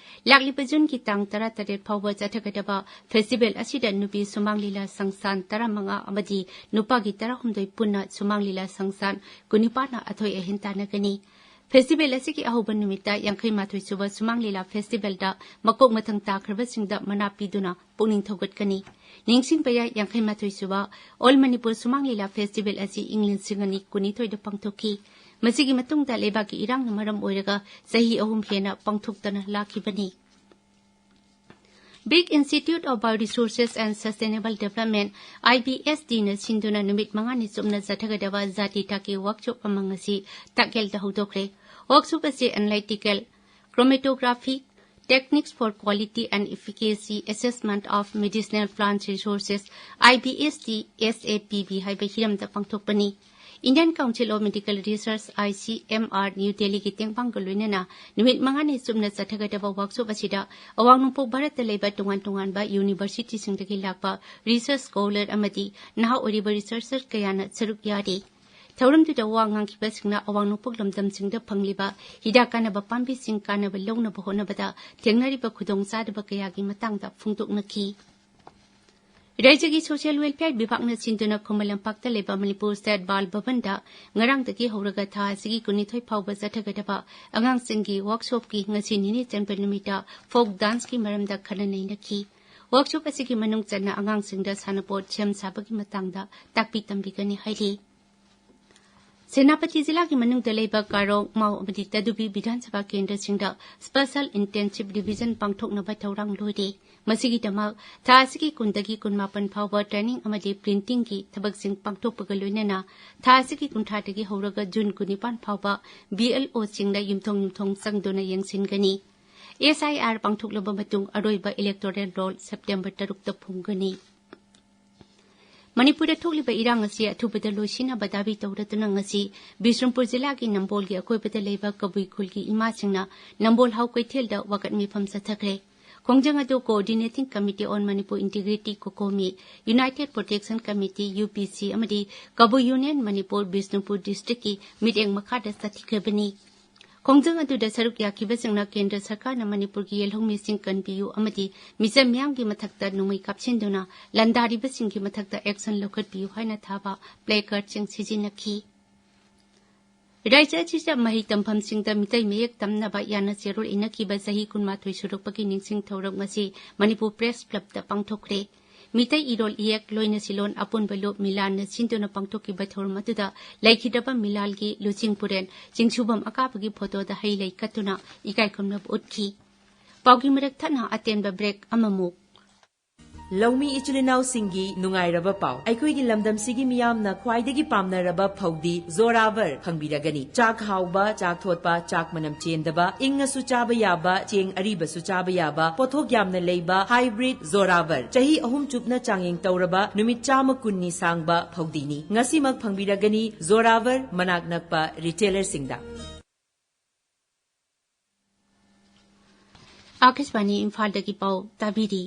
ꯂꯥꯛꯂꯤꯕ ꯖꯨꯟꯒꯤ ꯇꯥꯡ ꯇꯔꯥꯇꯔꯦꯠ ꯐꯥꯎꯕ ꯆꯠꯊꯒꯗꯕ festival ꯑꯁꯤꯗ ꯅꯨꯄꯤ ꯁꯨꯃꯥꯡ ꯂꯤꯂꯥ ꯁꯪꯁꯥꯟ ꯇꯔꯥꯃꯉꯥ ꯑꯃꯗꯤ ꯅꯨꯄꯥꯒꯤ ꯇꯔꯥꯍꯨꯝꯗꯣꯏ ꯄꯨꯟꯅ ꯁꯨꯃꯥꯡ ꯂꯤꯂꯥ ꯁꯪꯁꯥꯟ ꯀꯨꯟꯅꯤꯄꯥꯟꯅ ꯑꯊꯣꯏ ꯑꯍꯦꯟ ꯇꯥꯟꯅꯒꯅꯤ꯫ ꯐꯦꯁꯇꯤꯚꯦꯜ ꯑꯁꯤꯒꯤ ꯑꯍꯧꯕ ꯅꯨꯃꯤꯠꯇ ꯌꯥꯡꯈꯩ ꯃꯥꯊꯣꯏ ꯁꯨꯕ ꯁꯨꯃꯥꯡ ꯂꯤꯂꯥ ꯐꯦꯁꯇꯤꯚꯦꯜꯗ ꯃꯀꯣꯛ ꯃꯊꯪ ꯇꯥꯈ꯭ꯔꯕꯁꯤꯡꯗ ꯃꯅꯥ ꯄꯤꯗꯨꯅ ꯄꯨꯛꯅꯤꯡ ꯊꯧꯒꯠꯀꯅꯤ꯫ ꯅꯤꯡꯁꯤꯡꯕ ꯌꯥꯏ, ꯌꯥꯡꯈꯩ ꯃꯥꯊꯣꯏ ꯁꯨꯕ ꯑꯣꯜ ꯃꯅꯤꯄꯨꯔ ꯁꯨꯃꯥꯡ ꯂꯤꯂꯥ ꯐꯦꯁꯇꯤꯚꯦꯜ ꯑꯁꯤ ꯏꯪ ꯂꯤꯁꯤꯡ ꯑꯅꯤ ꯀꯨꯟꯅꯤꯊꯣꯏꯗ ꯄꯥꯡꯊꯣꯛꯈꯤ꯫ ꯃꯁꯤꯒꯤ ꯃꯇꯨꯡꯗ ꯂꯩꯕꯥꯛꯀꯤ ꯏꯔꯥꯡꯅ ꯃꯔꯝ ꯑꯣꯏꯔꯒ ꯆꯍꯤ ꯑꯍꯨꯝ ꯍꯦꯟꯅ ꯄꯥꯡꯊꯣꯛꯇꯅ ꯂꯥꯛꯈꯤꯕꯅꯤ꯫ Big Institute of Bioresources and Sustainable Development, IBSD ꯅ ꯁꯤꯟꯗꯨꯅ ꯅꯨꯃꯤꯠ ꯃꯉꯥꯅꯤ ꯆꯨꯞꯅ ꯆꯠꯊꯒꯗꯕ ꯖꯥꯇꯤ ꯊꯥꯛꯀꯤ ꯋꯥꯛꯁꯣꯞ ꯑꯃ ꯉꯁꯤ ꯇꯥꯛꯌꯦꯜꯗ ꯍꯧꯗꯣꯛꯈ꯭ꯔꯦ꯫ ꯋꯥꯛꯁꯣꯞ ꯑꯁꯤ Analytical Chromatography, Techniques for Quality and Efficacy Assessment of Medicinal Plant Resources, IBSD SAPB ꯍꯥꯏꯕ ꯍꯤꯔꯝꯗ ꯄꯥꯡꯊꯣꯛꯄꯅꯤ꯫ Indian Council of Medical Research, ICMR, new ꯗꯦꯜꯂꯤꯒꯤ ꯇꯦꯡꯕꯥꯡꯒ ꯂꯣꯏꯅꯅ ꯅꯨꯃꯤꯠ ꯃꯉꯥꯅꯤ ꯆꯨꯞꯅ ꯆꯠꯊꯒꯗꯕ ꯋꯥꯛꯁꯣꯞ ꯑꯁꯤꯗ ꯑꯋꯥꯡ ꯅꯣꯡꯄꯣꯛ ꯚꯥꯔꯠꯇ ꯂꯩꯕ ꯇꯣꯉꯥꯟ ꯇꯣꯉꯥꯟꯕ ꯌꯨꯅꯤꯚꯔꯁꯤꯇꯤꯁꯤꯡꯗꯒꯤ ꯂꯥꯛꯄ ꯔꯤꯁꯔꯆ ꯁ꯭ꯀꯣꯂꯔ ꯑꯃꯗꯤ ꯅꯍꯥ ꯑꯣꯏꯔꯤꯕ ꯔꯤꯁꯔꯆꯔ ꯀꯌꯥꯅ ꯁꯔꯨꯛ ꯌꯥꯔꯤ꯫ ꯊꯧꯔꯝꯗꯨꯗ ꯋꯥ ꯉꯥꯡꯈꯤꯕꯁꯤꯡꯅ ꯑꯋꯥꯡ ꯅꯣꯡꯄꯣꯛ ꯂꯝꯗꯝꯁꯤꯡꯗ ꯐꯪꯂꯤꯕ ꯍꯤꯗꯥꯛ ꯀꯥꯟꯅꯕ ꯄꯥꯝꯕꯤꯁꯤꯡ ꯀꯥꯟꯅꯕ ꯂꯧꯅꯕ ꯍꯣꯠꯅꯕꯗ ꯊꯦꯡꯅꯔꯤꯕ ꯈꯨꯗꯣꯡꯆꯥꯗꯕ ꯀꯌꯥꯒꯤ ꯃꯇꯥꯡꯗ ꯐꯣꯡꯗꯣꯛꯅꯈꯤ꯫ ꯔꯥꯖ꯭ꯌꯒꯤ ꯁꯣꯁꯤꯌꯦꯜ ꯋꯦꯜꯐꯤꯌꯔ ꯕꯤꯚꯥꯒꯅ ꯁꯤꯟꯗꯨꯅ ꯈꯨꯃꯟ ꯂꯝꯄꯥꯛꯇ ꯂꯩꯕ ꯃꯅꯤꯄꯨꯔ ꯁ꯭ꯇꯦꯠ ꯕꯥꯜ ꯚꯕꯟꯗ ꯉꯔꯥꯡꯗꯒꯤ ꯍꯧꯔꯒ ꯊꯥ ꯑꯁꯤꯒꯤ ꯀꯨꯟꯅꯤꯊꯣꯏ ꯐꯥꯎꯕ ꯆꯠꯊꯒꯗꯕ ꯑꯉꯥꯡꯁꯤꯡꯒꯤ ꯋꯥꯔꯛꯁꯣꯞꯀꯤ ꯉꯁꯤ ꯅꯤꯅꯤ ꯆꯟꯕ ꯅꯨꯃꯤꯠꯇ ꯐꯣꯛ ꯗꯥꯟꯁꯀꯤ ꯃꯔꯝꯗ ꯈꯟꯅ ꯅꯩꯅꯈꯤ꯫ ꯋꯥꯔꯛꯁꯣꯞ ꯑꯁꯤꯒꯤ ꯃꯅꯨꯡ ꯆꯟꯅ ꯑꯉꯥꯡꯁꯤꯡꯗ ꯁꯥꯟꯅꯄꯣꯠ ꯁꯦꯝ ꯁꯥꯕꯒꯤ ꯃꯇꯥꯡꯗ ꯇꯥꯛꯄꯤ ꯇꯝꯕꯤꯒꯅꯤ ꯍꯥꯏꯔꯤ꯫ ꯁꯦꯅꯥꯄꯇꯤ ꯖꯤꯂꯥꯒꯤ ꯃꯅꯨꯡꯗ ꯂꯩꯕ ꯀꯥꯔꯣꯡ, ꯃꯥꯎ ꯑꯃꯗꯤ ꯇꯗꯨꯕꯤ ꯕꯤꯙꯥꯟ ꯁꯚꯥ ꯀꯦꯟꯗ꯭ꯔꯁꯤꯡꯗ ꯁ꯭ꯄꯦꯁꯦꯜ ꯏꯟꯇꯦꯟꯁꯤꯚ ꯔꯤꯚꯤꯖꯟ ꯄꯥꯡꯊꯣꯛꯅꯕ ꯊꯧꯔꯥꯡ ꯂꯣꯏꯔꯦ꯫ ꯃꯁꯤꯒꯤꯗꯃꯛ ꯊꯥ ꯑꯁꯤꯒꯤ ꯀꯨꯟꯗꯒꯤ ꯀꯨꯟꯃꯥꯄꯟ ꯐꯥꯎꯕ ꯇ꯭ꯔꯦꯅꯤꯡ ꯑꯃꯗꯤ ꯄ꯭ꯔꯤꯟꯇꯤꯡꯒꯤ ꯊꯕꯛꯁꯤꯡ ꯄꯥꯡꯊꯣꯛꯄꯒ ꯂꯣꯏꯅꯅ ꯊꯥ ꯑꯁꯤꯒꯤ ꯀꯨꯟꯊ꯭ꯔꯥꯗꯒꯤ ꯍꯧꯔꯒ ꯖꯨꯟ ꯀꯨꯟꯅꯤꯄꯥꯟ ꯐꯥꯎꯕ ꯕꯤꯑꯦꯜꯑꯣꯁꯤꯡꯅ ꯌꯨꯝꯊꯣꯡ ꯌꯨꯝꯊꯣꯡ ꯆꯪꯗꯨꯅ ꯌꯦꯡꯁꯤꯟꯒꯅꯤ꯫ ꯑꯦꯁ ꯑꯥꯏ ꯑꯥꯔ ꯄꯥꯡꯊꯣꯛꯂꯕ ꯃꯇꯨꯡ ꯑꯔꯣꯏꯕ ꯏꯂꯦꯛꯇꯣꯔꯦꯜ ꯔꯣꯜ ꯁꯦꯞꯇꯦꯝꯕꯔ ꯇꯔꯨꯛꯇ ꯐꯣꯡꯒꯅꯤ꯫ ꯃꯅꯤꯄꯨꯔꯗ ꯊꯣꯛꯂꯤꯕ ꯏꯔꯥꯡ ꯑꯁꯤ ꯑꯊꯨꯕꯗ ꯂꯣꯏꯁꯤꯟꯅꯕ ꯗꯥꯕꯤ ꯇꯧꯔꯗꯨꯅ ꯉꯁꯤ ꯕꯤꯁꯅꯨꯄꯨꯔ ꯖꯤꯂꯥꯒꯤ ꯅꯝꯕꯣꯜꯒꯤ ꯑꯀꯣꯏꯕꯗ ꯂꯩꯕ ꯀꯕꯨꯏ ꯈꯨꯜꯒꯤ ꯏꯃꯥꯁꯤꯡꯅ ꯅꯝꯕꯣꯜ ꯍꯥꯎ ꯀꯩꯊꯦꯜꯗ ꯋꯥꯀꯠ ꯃꯤꯐꯝ ꯆꯠꯊꯈ꯭ꯔꯦ꯫ ꯈꯣꯡꯖꯪ ꯑꯗꯨ Coordinating Committee on Manipur Integrity, COCOMI, United Protection Committee, U P C, ꯑꯃꯗꯤ ꯀꯕꯨꯏ ꯌꯨꯅꯤꯌꯟ ꯃꯅꯤꯄꯨꯔ ꯕꯤꯁꯅꯨꯄꯨꯔ ꯗꯤꯁꯇ꯭ꯔꯤꯛꯀꯤ ꯃꯤꯠꯌꯦꯡ ꯃꯈꯥꯗ ꯆꯠꯊꯈꯤꯕꯅꯤ꯫ ꯈꯣꯡꯖꯪ ꯑꯗꯨꯗ ꯁꯔꯨꯛ ꯌꯥꯈꯤꯕꯁꯤꯡꯅ ꯀꯦꯟꯗ꯭ꯔ ꯁꯔꯀꯥꯔꯅ ꯃꯅꯤꯄꯨꯔꯒꯤ ꯌꯦꯜꯍꯧꯃꯤꯁꯤꯡ ꯀꯟꯕꯤꯌꯨ ꯑꯃꯗꯤ ꯃꯤꯆꯝ ꯃꯤꯌꯥꯝꯒꯤ ꯃꯊꯛꯇ ꯅꯣꯡꯃꯩ ꯀꯥꯞꯁꯤꯟꯗꯨꯅ ꯂꯥꯟꯗꯥꯔꯤꯕꯁꯤꯡꯒꯤ ꯃꯊꯛꯇ ꯑꯦꯛꯁꯟ ꯂꯧꯈꯠꯄꯤꯌꯨ ꯍꯥꯏꯅ ꯊꯥꯕ ꯄ꯭ꯂꯦ ꯀꯥꯔꯗꯁꯤꯡ ꯁꯤꯖꯤꯟꯅꯈꯤ꯫ ꯔꯥꯏꯖ꯭ꯌ ꯑꯁꯤꯗ ꯃꯍꯩ ꯇꯝꯐꯝꯁꯤꯡꯗ ꯃꯤꯇꯩ ꯃꯌꯦꯛ ꯇꯝꯅꯕ ꯌꯥꯅ ꯆꯦꯔꯣꯜ ꯏꯅꯈꯤꯕ ꯆꯍꯤ ꯀꯨꯟꯃꯥꯊꯣꯏ ꯁꯨꯔꯛꯄꯒꯤ ꯅꯤꯡꯁꯤꯡ ꯊꯧꯔꯝ ꯉꯁꯤ ꯃꯅꯤꯄꯨꯔ ꯄ꯭ꯔꯦꯁ ꯀ꯭ꯂꯕꯇ ꯄꯥꯡꯊꯣꯛꯈ꯭ꯔꯦ꯫ ꯃꯤꯇꯩ ꯏꯔꯣꯜ ꯏꯌꯦꯛ ꯂꯣꯏꯅ ꯁꯤꯂꯣꯟ ꯑꯄꯨꯟꯕ ꯂꯨꯞ ꯃꯤꯂꯥꯟꯅ ꯁꯤꯟꯗꯨꯅ ꯄꯥꯡꯊꯣꯛꯈꯤꯕ ꯊꯧꯔꯝ ꯑꯗꯨꯗ ꯂꯩꯈꯤꯗ꯭ꯔꯕ ꯃꯤꯂꯥꯜꯒꯤ ꯂꯨꯆꯤꯡ ꯄꯨꯔꯦꯟ ꯆꯤꯡꯁꯨꯕꯝ ꯑꯀꯥꯕꯒꯤ ꯐꯣꯇꯣꯗ ꯍꯩ ꯂꯩ ꯀꯠꯇꯨꯅ ꯏꯀꯥꯏ ꯈꯨꯝꯅꯕ ꯎꯠꯈꯤ꯫ ꯄꯥꯎꯒꯤ ꯃꯔꯛ ꯊꯠꯅ ꯑꯇꯦꯟꯕ ꯕ꯭ꯔꯦꯛ ꯑꯃꯃꯨꯛ꯫ ꯂꯧꯃꯤ ꯏꯆꯤꯜ ꯏꯅꯥꯎꯁꯤꯡꯒꯤ ꯅꯨꯡꯉꯥꯏꯔꯕ ꯄꯥꯎ꯫ ꯑꯩꯈꯣꯏꯒꯤ ꯂꯝꯗꯝꯁꯤꯒꯤ ꯃꯤꯌꯥꯝꯅ ꯈ꯭ꯋꯥꯏꯗꯒꯤ ꯄꯥꯝꯅꯔꯕ ꯐꯧꯗꯤ ꯖꯣꯔꯥꯕꯔ ꯐꯪꯕꯤꯔꯒꯅꯤ꯫ ꯆꯥꯛ ꯍꯥꯎꯕ, ꯆꯥꯛ ꯊꯣꯠꯄ, ꯆꯥꯛ ꯃꯅꯝ ꯆꯦꯟꯗꯕ, ꯏꯪꯉꯁꯨ ꯆꯥꯕ ꯌꯥꯕ, ꯆꯦꯡ ꯑꯔꯤꯕꯁꯨ ꯆꯥꯕ ꯌꯥꯕ, ꯄꯣꯠꯊꯣꯛ ꯌꯥꯝꯅ ꯂꯩꯕ ꯍꯥꯏꯕ꯭ꯔꯤꯗ ꯖꯣꯔꯥꯕꯔ꯫ ꯆꯍꯤ ꯑꯍꯨꯝ ꯆꯨꯞꯅ ꯆꯥꯡꯌꯦꯡ ꯇꯧꯔꯕ, ꯅꯨꯃꯤꯠ ꯆꯥꯝꯃ ꯀꯨꯟꯅꯤ ꯁꯥꯡꯕ ꯐꯧꯗꯤꯅꯤ꯫ ꯉꯁꯤꯃꯛ ꯐꯪꯕꯤꯔꯒꯅꯤ ꯖꯣꯔꯥꯕꯔ ꯃꯅꯥꯛ ꯅꯛꯄ ꯔꯤꯇꯦꯂꯔꯁꯤꯡꯗ꯫ ꯑꯥꯀꯥꯁꯕꯥꯅꯤ ꯏꯝꯐꯥꯜꯗꯒꯤ ꯄꯥꯎ ꯇꯥꯕꯤꯔꯤ꯫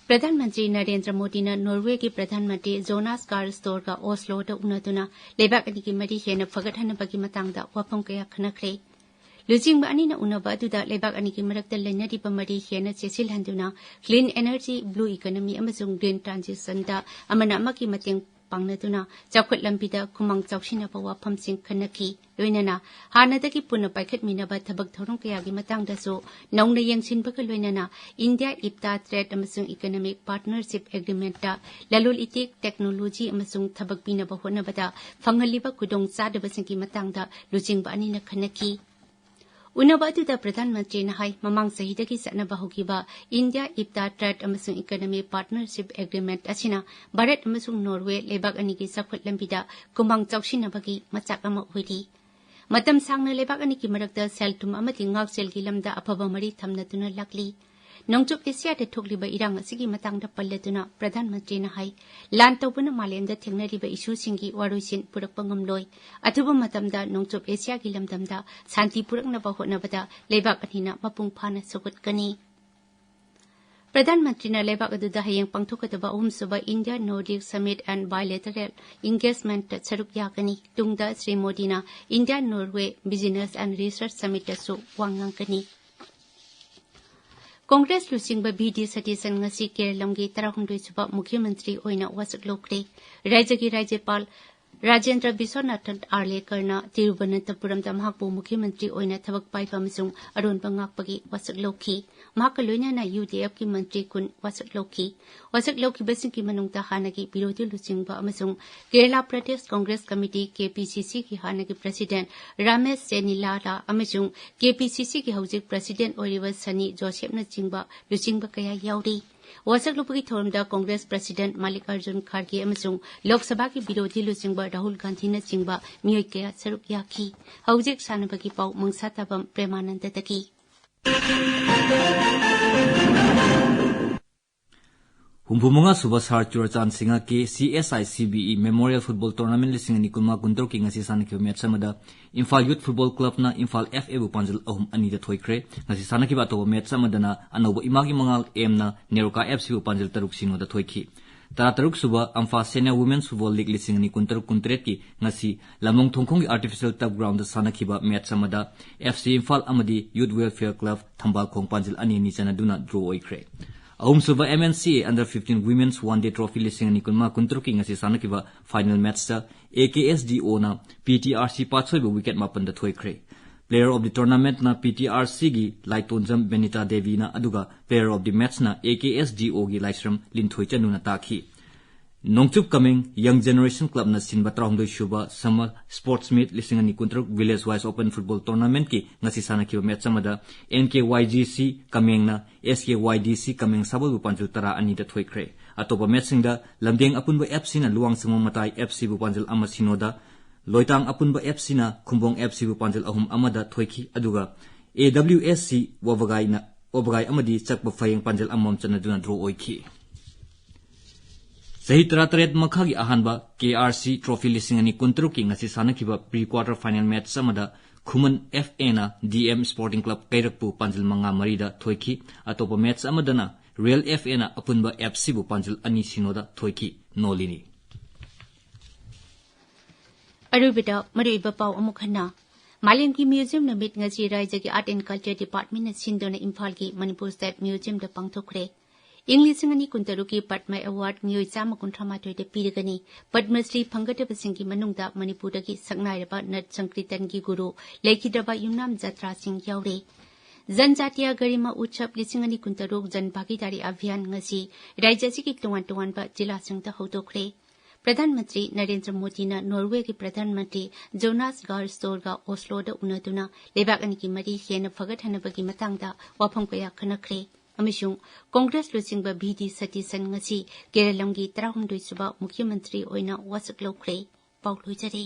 ꯄ꯭ꯔꯙꯥꯟ ꯃꯟꯇ꯭ꯔꯤ ꯅꯔꯦꯟꯗ꯭ꯔ ꯃꯣꯗꯤꯅ ꯅꯣꯔꯋꯦꯒꯤ ꯄ꯭ꯔꯙꯥꯟ ꯃꯟꯇ꯭ꯔꯤ ꯖꯣꯅꯥꯁ ꯒꯥꯔ ꯁ꯭ꯇꯣꯔꯒ ꯑꯣꯁꯂꯣꯗ ꯎꯅꯗꯨꯅ ꯂꯩꯕꯥꯛ ꯑꯅꯤꯒꯤ ꯃꯔꯤ ꯍꯦꯟꯅ ꯐꯒꯠꯍꯟꯅꯕꯒꯤ ꯃꯇꯥꯡꯗ ꯋꯥꯐꯝ ꯀꯌꯥ ꯈꯟꯅꯈ꯭ꯔꯦ꯫ ꯂꯨꯆꯤꯡꯕ ꯑꯅꯤꯅ ꯎꯅꯕ ꯑꯗꯨꯗ ꯂꯩꯕꯥꯛ ꯑꯅꯤꯒꯤ ꯃꯔꯛꯇ ꯂꯩꯅꯔꯤꯕ ꯃꯔꯤ ꯍꯦꯟꯅ ꯆꯦꯠꯁꯤꯜꯍꯟꯗꯨꯅ clean energy, blue economy ꯑꯃꯁꯨꯡ green transitionꯗ ꯑꯃꯅ ꯑꯃꯒꯤ ꯃꯇꯦꯡ ꯄꯥꯡꯅꯗꯨꯅ ꯆꯥꯎꯈꯠ ꯂꯝꯕꯤꯗ ꯈꯨꯃꯥꯡ ꯆꯥꯎꯁꯤꯟꯅꯕ ꯋꯥꯐꯝꯁꯤꯡ ꯈꯟꯅꯈꯤ꯫ ꯂꯣꯏꯅꯅ ꯍꯥꯟꯅꯗꯒꯤ ꯄꯨꯟꯅ ꯄꯥꯏꯈꯠꯃꯤꯟꯅꯕ ꯊꯕꯛ ꯊꯧꯔꯝ ꯀꯌꯥꯒꯤ ꯃꯇꯥꯡꯗꯁꯨ ꯅꯧꯅ ꯌꯦꯡꯁꯤꯟꯕꯒ ꯂꯣꯏꯅꯅ ꯏꯟꯗꯤꯌꯥ ꯏꯞꯇꯥ Trade ꯑꯃꯁꯨꯡ Economic Partnership Agreementꯇ ꯂꯂꯣꯟ ꯏꯇꯤꯛ, technology ꯑꯃꯁꯨꯡ ꯊꯕꯛ ꯄꯤꯅꯕ ꯍꯣꯠꯅꯕꯗ ꯐꯪꯍꯜꯂꯤꯕ ꯈꯨꯗꯣꯡꯆꯥꯗꯕꯁꯤꯡꯒꯤ ꯃꯇꯥꯡꯗ ꯂꯨꯆꯤꯡꯕ ꯑꯅꯤꯅ ꯈꯟꯅꯈꯤ꯫ ꯎꯅꯕ ꯑꯗꯨꯗ ꯄ꯭ꯔꯙꯥꯟ ꯃꯟꯇ꯭ꯔꯤꯅ ꯍꯥꯏ, ꯃꯃꯥꯡ ꯆꯍꯤꯗꯒꯤ ꯆꯠꯅꯕ ꯍꯧꯈꯤꯕ ꯏꯟꯗꯤꯌꯥ ꯏꯞꯇꯥ Trade ꯑꯃꯁꯨꯡ Economic Partnership Agreement ꯑꯁꯤꯅ ꯚꯥꯔꯠ ꯑꯃꯁꯨꯡ ꯅꯣꯔꯋꯦ ꯂꯩꯕꯥꯛ ꯑꯅꯤꯒꯤ ꯆꯥꯎꯈꯠ ꯂꯝꯕꯤꯗ ꯈꯨꯃꯥꯡ ꯆꯥꯎꯁꯤꯟꯅꯕꯒꯤ ꯃꯆꯥꯛ ꯑꯃ ꯑꯣꯏꯔꯤ꯫ ꯃꯇꯝ ꯁꯥꯡꯅ ꯂꯩꯕꯥꯛ ꯑꯅꯤꯒꯤ ꯃꯔꯛꯇ ꯁꯦꯜ ꯊꯨꯝ ꯑꯃꯗꯤ ꯉꯥꯛꯁꯦꯜꯒꯤ ꯂꯝꯗ ꯑꯐꯕ ꯃꯔꯤ ꯊꯝꯅꯗꯨꯅ ꯂꯥꯛꯂꯤ꯫ ꯅꯣꯡꯆꯨꯞ ꯑꯦꯁꯤꯌꯥꯗ ꯊꯣꯛꯂꯤꯕ ꯏꯔꯥꯡ ꯑꯁꯤꯒꯤ ꯃꯇꯥꯡꯗ ꯄꯜꯂꯗꯨꯅ ꯄ꯭ꯔꯙꯥꯟ ꯃꯟꯇ꯭ꯔꯤꯅ ꯍꯥꯏ, ꯂꯥꯟ ꯇꯧꯕꯅ ꯃꯥꯂꯦꯝꯗ ꯊꯦꯡꯅꯔꯤꯕ ꯏꯁꯨꯁꯤꯡꯒꯤ ꯋꯥꯔꯣꯏꯁꯤꯟ ꯄꯨꯔꯛꯄ ꯉꯝꯂꯣꯏ꯫ ꯑꯊꯨꯕ ꯃꯇꯝꯗ ꯅꯣꯡꯆꯨꯞ ꯑꯦꯁꯤꯌꯥꯒꯤ ꯂꯝꯗꯝꯗ ꯁꯥꯟꯇꯤ ꯄꯨꯔꯛꯅꯕ ꯍꯣꯠꯅꯕꯗ ꯂꯩꯕꯥꯛ ꯑꯅꯤꯅ ꯃꯄꯨꯡ ꯐꯥꯅ ꯁꯧꯒꯠꯀꯅꯤ꯫ ꯄ꯭ꯔꯙꯥꯟ ꯃꯟꯇ꯭ꯔꯤꯅ ꯂꯩꯕꯥꯛ ꯑꯗꯨꯗ ꯍꯌꯦꯡ ꯄꯥꯡꯊꯣꯛꯀꯗꯕ ꯑꯍꯨꯝꯁꯨꯕ India Nordic Summit and Bilateral Engagementꯇ ꯁꯔꯨꯛ ꯌꯥꯒꯅꯤ꯫ ꯇꯨꯡꯗ ꯁ꯭ꯔꯤ ꯃꯣꯗꯤꯅ India Norway Business and Research Summitꯇꯁꯨ ꯋꯥ ꯉꯥꯡꯒꯅꯤ꯫ ꯀꯣꯡꯒ꯭ꯔꯦꯁ ꯂꯨꯆꯤꯡꯕ ꯚꯤ ꯗꯤ ꯁꯇꯤꯁꯟ ꯉꯁꯤ ꯀꯦꯔꯂꯝꯒꯤ ꯇꯔꯥꯍꯨꯝꯗꯣꯏ ꯁꯨꯕ ꯃꯨꯈ꯭ꯌ ꯃꯟꯇ꯭ꯔꯤ ꯑꯣꯏꯅ ꯋꯥꯁꯛ ꯂꯧꯈ꯭ꯔꯦ꯫ ꯔꯥꯖ꯭ꯌꯒꯤ ꯔꯥꯖ꯭ꯌꯄꯥꯜ ꯔꯥꯖꯦꯟꯗ꯭ꯔ ꯕꯤꯁ꯭ꯋꯅꯥꯊꯟ ꯑꯥꯔꯂꯦꯀꯔꯅ ꯇꯤꯔꯨꯕꯅꯟꯇꯄꯨꯔꯝꯗ ꯃꯍꯥꯛꯄꯨ ꯃꯨꯈ꯭ꯌ ꯃꯟꯇ꯭ꯔꯤ ꯑꯣꯏꯅ ꯊꯕꯛ ꯄꯥꯏꯕ ꯑꯃꯁꯨꯡ ꯑꯔꯣꯟꯕ ꯉꯥꯛꯄꯒꯤ ꯋꯥꯁꯛ ꯂꯧꯈꯤ꯫ ꯃꯍꯥꯛꯀ ꯂꯣꯏꯅꯅ ꯌꯨ ꯗꯤ ꯑꯦꯐꯀꯤ ꯃꯟꯇ꯭ꯔꯤ ꯀꯨꯟ ꯋꯥꯁꯛ ꯂꯧꯈꯤ꯫ ꯋꯥꯁꯛ ꯂꯧꯈꯤꯕꯁꯤꯡꯒꯤ ꯃꯅꯨꯡꯗ ꯍꯥꯟꯅꯒꯤ ꯕꯤꯔꯣꯙꯤ ꯂꯨꯆꯤꯡꯕ ꯑꯃꯁꯨꯡ Kerala Pradesh Congress committee, K P ꯁꯤ ꯁꯤꯒꯤ ꯍꯥꯟꯅꯒꯤ ꯄ꯭ꯔꯁꯤꯗꯦꯟꯠ ꯔꯥꯃꯦꯁ ꯆꯦꯅꯤꯂꯥꯂꯥ ꯑꯃꯁꯨꯡ ꯀꯦ ꯄꯤ ꯁꯤ ꯁꯤꯒꯤ ꯍꯧꯖꯤꯛ ꯄ꯭ꯔꯁꯤꯗꯦꯟꯠ ꯑꯣꯏꯔꯤꯕ ꯁꯅꯤ ꯖꯣꯁꯦꯐꯅꯆꯤꯡꯕ ꯂꯨꯆꯤꯡꯕ ꯀꯌꯥ ꯌꯥꯎꯔꯤ꯫ ꯋꯥꯁꯛ ꯂꯧꯕꯒꯤ ꯊꯧꯔꯝꯗ ꯀꯣꯡꯒ꯭ꯔꯦꯁ ꯄ꯭ꯔꯁꯤꯗꯦꯟꯠ ꯃꯥꯜꯂꯤꯀꯥꯔꯖꯨꯟ ꯈꯥꯔꯒꯦ ꯑꯃꯁꯨꯡ ꯂꯣꯛ ꯁꯚꯥꯒꯤ ꯕꯤꯔꯣꯙꯤ ꯂꯨꯆꯤꯡꯕ ꯔꯥꯍꯨꯜ ꯒꯥꯟꯙꯤꯅꯆꯤꯡꯕ ꯃꯤꯑꯣꯏ ꯀꯌꯥ ꯁꯔꯨꯛ ꯌꯥꯈꯤ꯫ ꯍꯧꯖꯤꯛ ꯁꯥꯟꯅꯕꯒꯤ ꯄꯥꯎ ꯃꯪꯁꯥ ꯇꯥꯕꯝ ꯄ꯭ꯔꯦꯃꯥꯅꯟꯗꯗꯒꯤ꯫ ꯍꯨꯝꯐꯨ ꯃꯉꯥ ꯁꯨꯕ ꯁꯥꯔ ꯆꯨꯔꯆꯥꯟ Singh K C S I C B E Memorial Football Tournament ꯂꯤꯁꯤꯡ ꯑꯅꯤ ꯀꯨꯟꯃꯉꯥ ꯀꯨꯟꯇꯔꯨꯛꯀꯤ ꯉꯁꯤ ꯁꯥꯟꯅꯈꯤꯕ ꯃꯦꯠꯆ ꯑꯃꯗ ꯏꯝꯐꯥꯜ ꯌꯨꯠ ꯐꯨꯠꯕꯣꯜ ꯀ꯭ꯂꯕꯅ ꯏꯝꯐꯥꯜ ꯑꯦꯐ ꯑꯦꯕꯨ ꯄꯥꯟꯖꯜ ꯑꯍꯨꯝ ꯑꯅꯤꯗ ꯊꯣꯏꯈ꯭ꯔꯦ꯫ ꯉꯁꯤ ꯁꯥꯟꯅꯈꯤꯕ ꯑꯇꯣꯞꯄ ꯃꯦꯠꯆ ꯑꯃꯗꯅ ꯑꯅꯧꯕ ꯏꯃꯥꯒꯤ ꯃꯉꯥꯜ ꯑꯦꯝꯅ ꯅꯦꯔꯣꯀꯥ ꯑꯦꯐ ꯁꯤꯕꯨ ꯄꯥꯟꯖꯜ ꯇꯔꯨꯛ ꯁꯤꯅꯣꯗ ꯊꯣꯏꯈꯤ꯫ ꯇꯔꯥꯇꯔꯨꯛ ꯁꯨꯕ ꯑꯝꯐꯥ Senior Women's Football League ꯂꯤꯁꯤꯡ ꯑꯅꯤ ꯀꯨꯟꯇꯔꯨꯛ ꯀꯨꯟꯇꯔꯦꯠꯀꯤ ꯉꯁꯤ ꯂꯝꯂꯣꯡ ꯊꯣꯡꯈꯣꯡꯒꯤ Artificial Turf Groundꯗ ꯁꯥꯟꯅꯈꯤꯕ ꯃꯦꯠꯆ ꯑꯃꯗ ꯑꯦꯐ ꯁꯤ ꯏꯝꯐꯥꯜ ꯑꯃꯗꯤ Youth Welfare Club ꯊꯝꯕꯥꯜꯈꯣꯡ ꯄꯥꯟꯖꯜ ꯑꯅꯤ ꯑꯅꯤ ꯆꯟꯅꯗꯨꯅ draw ꯑꯣꯏꯈ꯭ꯔꯦ꯫ ꯑꯍꯨꯝꯁꯨꯕ M N C A Under fifteen Women's One Day Trophy ꯂꯤꯁꯤꯡ ꯑꯅꯤ ꯀꯨꯟꯃꯉꯥ ꯀꯨꯟꯇꯔꯨꯛꯀꯤ ꯉꯁꯤ ꯁꯥꯟꯅꯈꯤꯕ final matchꯇ A K S D Oꯅ P T R C ꯄꯥꯠꯁꯣꯏꯕꯨ wicket ꯃꯥꯄꯟꯗ ꯊꯣꯏꯈ꯭ꯔꯦ꯫ Player of the Tournamentꯅ P T R Cꯒꯤ ꯂꯥꯏꯇꯣꯟꯖꯝ ꯕꯦꯅꯤꯇꯥ ꯗꯦꯕꯤꯅ, ꯑꯗꯨꯒ Player of the Matchꯅ A K S D Oꯒꯤ ꯂꯥꯏꯁ꯭ꯔꯝ ꯂꯤꯟꯊꯣꯏ ꯆꯅꯨꯅ ꯇꯥꯈꯤ꯫ ꯅꯣꯡꯆꯨꯞ ꯀꯃꯦꯡ Young Generation Clubꯅ ꯁꯤꯟꯕ ꯇꯔꯥꯍꯨꯝꯗꯣꯏ ꯁꯨꯕ Summer Sports Meet ꯂꯤꯁꯤꯡ ꯑꯅꯤ ꯀꯨꯟꯇꯔꯨꯛ Village Wise Open Football Tournamentꯀꯤ ꯉꯁꯤ ꯁꯥꯟꯅꯈꯤꯕ ꯃꯦꯠꯆ ꯑꯃꯗ N K Y G C ꯀꯃꯦꯡꯅ S K Y D C ꯀꯃꯦꯡ ꯁꯥꯕꯜꯕꯨ ꯄꯥꯟꯖꯜ ꯇꯔꯥ ꯑꯅꯤꯗ ꯊꯣꯏꯈ꯭ꯔꯦ꯫ ꯑꯇꯣꯞꯄ ꯃꯦꯠꯆꯁꯤꯡꯗ ꯂꯝꯗꯦꯡ ꯑꯄꯨꯟꯕ F Cꯅ ꯂꯨꯋꯥꯡꯁꯪꯕꯝ ꯃꯇꯥꯏ F Cꯕꯨ ꯄꯥꯟꯖꯜ ꯑꯃ ꯁꯤꯅꯣꯗ, ꯂꯣꯏꯇꯥꯡ ꯑꯄꯨꯟꯕ F Cꯅ ꯈꯨꯝꯕꯣꯡ F Cꯕꯨ ꯄꯥꯟꯖꯜ ꯑꯍꯨꯝ ꯑꯃꯗ ꯊꯣꯏꯈꯤ, ꯑꯗꯨꯒ A W S C ꯋꯥꯕꯒꯥꯏꯅ, ꯋꯥꯕꯒꯥꯏ ꯑꯃꯗꯤ ꯆꯛꯄ ꯐꯌꯦꯡ ꯄꯥꯟꯖꯜ ꯑꯃꯃꯝ ꯆꯟꯅꯗꯨꯅ draw ꯑꯣꯏꯈꯤ꯫ ꯆꯍꯤ ꯇꯔꯥꯇꯔꯦꯠ ꯃꯈꯥꯒꯤ ꯑꯍꯥꯟꯕ K R C Trophy ꯂꯤꯁꯤꯡ ꯑꯅꯤ ꯀꯨꯟꯇꯔꯨꯛꯀꯤ ꯉꯁꯤ ꯁꯥꯟꯅꯈꯤꯕ pre quarter final match ꯑꯃꯗ ꯈꯨꯃꯟ F Aꯅ D M Sporting Club ꯀꯩꯔꯛꯄꯨ ꯄꯥꯟꯖꯜ ꯃꯉꯥ ꯃꯔꯤꯗ ꯊꯣꯏꯈꯤ꯫ ꯑꯇꯣꯞꯄ ꯃꯦꯠꯆ ꯑꯃꯗꯅ Real F Aꯅ ꯑꯄꯨꯟꯕ F Cꯕꯨ ꯄꯥꯟꯖꯜ ꯑꯅꯤ ꯁꯤꯅꯣꯗ ꯊꯣꯏꯈꯤ꯫ ꯅꯣꯂꯤꯅꯤ꯫ ꯑꯔꯣꯏꯕꯗ ꯃꯔꯨꯑꯣꯏꯕ ꯄꯥꯎ ꯑꯃꯨꯛ ꯍꯟꯅ꯫ ꯃꯥꯂꯦꯝꯒꯤ ꯃ꯭ꯌꯨꯖꯤꯌꯝ ꯅꯨꯃꯤꯠ ꯉꯁꯤ ꯔꯥꯏꯖ꯭ꯌꯒꯤ Art and Culture Department ꯅ ꯁꯤꯟꯗꯨꯅ ꯏꯝꯐꯥꯜꯒꯤ ꯃꯅꯤꯄꯨꯔ ꯁ꯭ꯇꯦꯠ ꯃ꯭ꯌꯨꯖꯤꯌꯝꯗ ꯄꯥꯡꯊꯣꯛꯈ꯭ꯔꯦ꯫ ꯏꯪ ꯂꯤꯁꯤꯡ ꯑꯅꯤ ꯀꯨꯟꯇꯔꯨꯛꯀꯤ ꯄꯗꯃ ꯑꯦꯋꯥꯔꯗ ꯃꯤꯑꯣꯏ ꯆꯥꯝꯃ ꯀꯨꯟꯊ꯭ꯔꯥ ꯃꯥꯊꯣꯏꯗ ꯄꯤꯔꯒꯅꯤ꯫ ꯄꯗꯃ ꯁ꯭ꯔꯤ ꯐꯪꯒꯗꯕꯁꯤꯡꯒꯤ ꯃꯅꯨꯡꯗ ꯃꯅꯤꯄꯨꯔꯗꯒꯤ ꯁꯛꯅꯥꯏꯔꯕ ꯅꯠ ꯁꯪꯀ꯭ꯔꯤꯇꯟꯒꯤ ꯒꯨꯔꯨ ꯂꯩꯈꯤꯗ꯭ꯔꯕ ꯌꯨꯝꯅꯥꯝ ꯖꯇ꯭ꯔꯥꯁꯤꯡ ꯌꯥꯎꯔꯦ꯫ ꯖꯟꯖꯥꯇꯤꯌꯥ ꯒꯔꯤꯃꯥ ꯎꯠꯁꯕ ꯂꯤꯁꯤꯡ ꯑꯅꯤ ꯀꯨꯟꯇꯔꯨꯛ ꯖꯟ ꯚꯥꯒꯤꯗꯥꯔꯤ ꯑꯚꯤꯌꯥꯟ ꯉꯁꯤ ꯔꯥꯏꯖ꯭ꯌ ꯑꯁꯤꯒꯤ ꯇꯣꯉꯥꯟ ꯇꯣꯉꯥꯟꯕ ꯖꯤꯂꯥꯁꯤꯡꯗ ꯍꯧꯗꯣꯛꯈ꯭ꯔꯦ꯫ ꯄ꯭ꯔꯙꯥꯟ ꯃꯟꯇ꯭ꯔꯤ ꯅꯔꯦꯟꯗ꯭ꯔ ꯃꯣꯗꯤꯅ ꯅꯣꯔꯋꯦꯒꯤ ꯄ꯭ꯔꯙꯥꯟ ꯃꯟꯇ꯭ꯔꯤ ꯖꯣꯅꯥꯁ ꯒꯥꯔ ꯁ꯭ꯇꯣꯔꯒ ꯑꯣꯁꯂꯣꯗ ꯎꯅꯗꯨꯅ ꯂꯩꯕꯥꯛ ꯑꯅꯤꯒꯤ ꯃꯔꯤ ꯍꯦꯟꯅ ꯐꯒꯠꯍꯟꯅꯕꯒꯤ ꯃꯇꯥꯡꯗ ꯋꯥꯐꯝ ꯀꯌꯥ ꯈꯟꯅꯈ꯭ꯔꯦ꯫ ꯑꯃꯁꯨꯡ ꯀꯣꯡꯒ꯭ꯔꯦꯁ ꯂꯨꯆꯤꯡꯕ ꯚꯤ ꯗꯤ ꯁꯇꯤꯁꯟ ꯉꯁꯤ ꯀꯦꯔꯂꯝꯒꯤ ꯇꯔꯥꯍꯨꯝꯗꯣꯏ ꯁꯨꯕ ꯃꯨꯈ꯭ꯌ ꯃꯟꯇ꯭ꯔꯤ ꯑꯣꯏꯅ ꯋꯥꯁꯛ ꯂꯧꯈ꯭ꯔꯦ꯫ ꯄꯥꯎ ꯂꯣꯏꯖꯔꯦ꯫